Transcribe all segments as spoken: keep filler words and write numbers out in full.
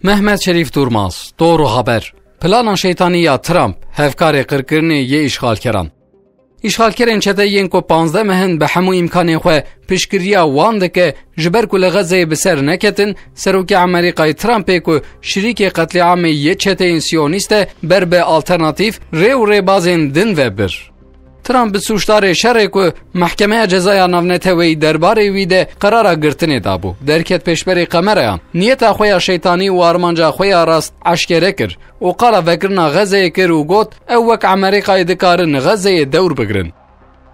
Mehmet Şerîf Durmaz, Doğru Haber. Plana şeytanî ya Trump, hevkarê qirkirinê yê îşxalkeran. Îşxalkerên çete yên ku panzdeh meh in bi hemû îmkanên xwe piştgiriya wan dike, ji ber ku li Xezeyê bi ser neketin, Serokê Amerîkayê Trumpê ku şirîkê qetlîamê yê çeteyên Siyonîst e, ber bi alternatîf rê û rêbazên din ve bir. Trump bi sûcdarê şerê ku Mehkemeya Cezaya Navneteweyî derbarê wî de qerara girtinê dabû, derket pêşberî kamereyan. Niyeta xwe ya şeytanî û armanca xwe ya rast eşkere kir û qala vekirina Xezeyê kir û got, ew wek Amerîkayê dikarin Xezeyê dewr bigirin.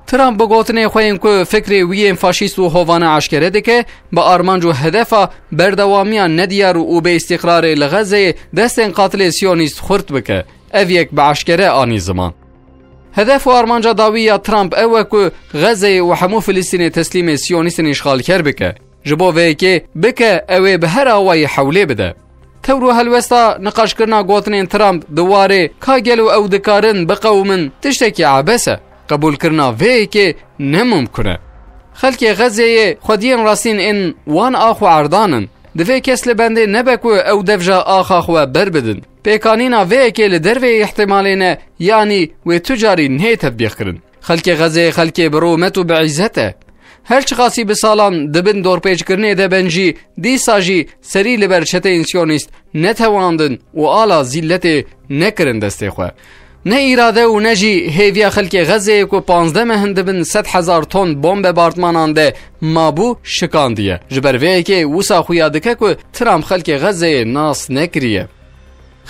Trump bi gotinê xwe yên ku fikrê wî yên faşîst û hovane eşkere dike, bi armanc û hedefa berdewamiya nediyar û bêîstîqrarê li Xezeyê destên qatilê Siyonîst xurt bike. Ev yek bi eşkere anî ziman. Hedef û armanca dawî ya Trump ew e ku Xezeyê û hemû Filistînê teslîmê Siyonîstên îşxalker bike. Ji bo vê yekê bike, ew ê bi her awayî hewlê bide. Tewr û helwesta niqaşkirina gotinên Trump di warê ka gelo ew dikarin biqewimin tiştekî ebes e. Qebûlkirina vê yekê ne mimkun e. Xelkê Xezeyê xwediyên rastîn ên wan ax û erdan in. Divê kes li bendê nebe ku ew devja axa xwe berbidin. Pêkanîna vê yekê li derveyî îhtimalê ne, yanî wê tu carî neyê tetbîqkirin. Xelkê Xezeyê xelkê bi rûmet û bi îzzet e. Her çiqasî bi salan di bin dorpêçkirinê de ben jî, dîsa jî serî li ber çeteyên Siyonîst netewandin û ala zîlletê nekirin destê xwe. Ne îrade û ne jî hêviya xelkê Xezeyê ku panzdeh meh in di bin sed hezar ton bombebartmanan de mabû, şikandiye. Ji ber vê yekê wisa xuya dike ku Trump xelkê Xezeyê nas nekiriye.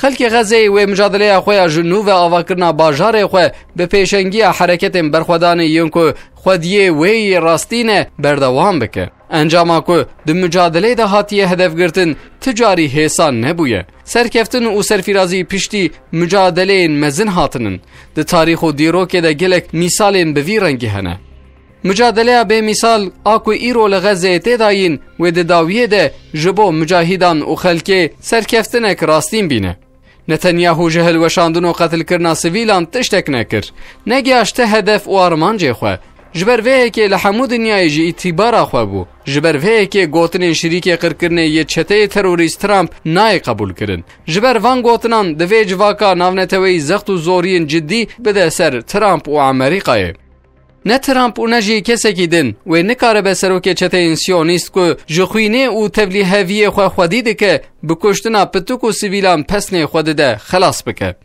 Xelkê Xezeyê wê micadeleya xwe ya ji nû ve avakirina bajarê xwe bi pêşengiya hereketên berxwedanê yên ku xwediyê wê yê rastî ne berdewam bike. Encama ku di micadeleyê de hatiye hedefgirtin, ti carî hêsan nebûye. Serkeftin û serfîrazî piştî micadeleyên mezin hatinin. Di tarîx û dîrokê de gelek mîsalên bi vî rengî hene. Micadeleya bêmîsal a ku îro li Xezeyê tê dayîn, wê di dawiyê de ji bo micahîdan û xelkê serkeftinek rastîn bîne. Netanyahu ji hilweşandin û qetilkirina sivîlan tiştek nekir. Negihaşte hedef û armancê xwe. Ji ber vê yekê li hemû dinyayê ji îtîbara xwe bû. Ji ber vê yekê gotinên şirîkê qirkirinê yê çeteyê terorîst Trump nayê qebûlkirin. Ji ber van gotinan divê civaka navneteweyî zext û zoriyên cidî bide ser Trump û Amerîkayê. Ne Trump û ne jî kesekî din wê nikaribe serokê çeteyên Siyonîst ku ji xwînê û tevlîheviyê xwe xwedî dike, bi kuştina pituk û sivîlan pesnê xwe dide, xelas bike.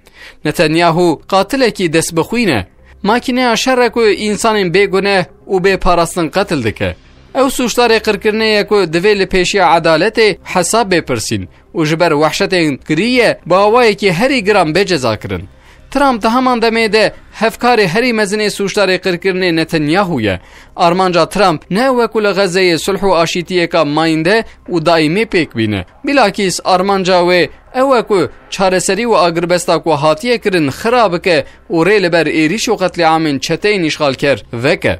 Netanyahu qatilekî destbixwîn e. Makîneya şer e ku însanên bêguneh û bê parastin qetil dike. Ew sûcdarê qirkirinê ye ku divê li pêşiya edaletê hesab bê pirsîn û ji ber wehşetên kirî ye, bi awayekî herî giran bê cezakirin. Trump di heman demê de hevkarê herî mezin ê sûcdarê qirkirinê Netanyahu ye. Armanca Trump ne ew e ku li Xezeyê sulh û aşîtiyeka mayînde û daîmî pêk bîne. Bilakîs armanca wê ew e ku çareserî û agirbesta ku hatiye kirin xira bike û rê li ber êrîş û qetlîamên çeteyên îşxalker veke.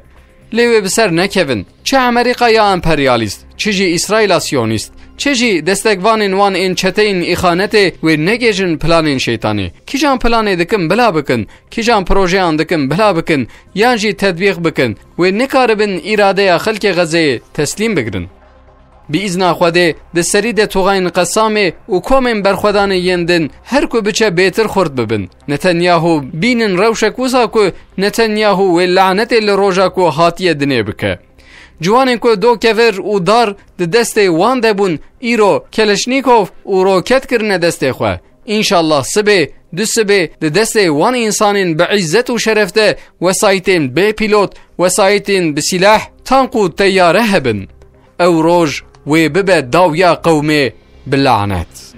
Lê wê bi ser nekevin. Çi Amerîka ya emperyalîst, çi jî Îsraîla siyonîst, çi jî destekvanên wan ên çeteyên îxanetê wê negêjin planên şeytanê. Kîjan planê dikin bila bikin, kîjan projeyan dikin bila bikin, yan jî tetbîq bikin, wê nikaribin îradeya xelkê Xezeyê teslîm bigirin. Bi îzna Xwedê, di serî de toxayên Qesamê û komên berxwedanê yên din her ku biçe bêtir xurt bibin. Netanyahu bînin rewşek wisa ku Netanyahu wê lanetê li roja ku hatiye dinê bike. Ciwanên ku do kevir û dar di destê wan de bûn, îro Keleşnîkov û roket kirine destê xwe. Înşallah sibê, du sibê di destê wan însanên bi îzzet û şeref de wesayîtên bê pîlot, wesayîtên bi sîlah, tank û teyare hebin. Ew roj wê bibe dawiya qewmê bi lanet.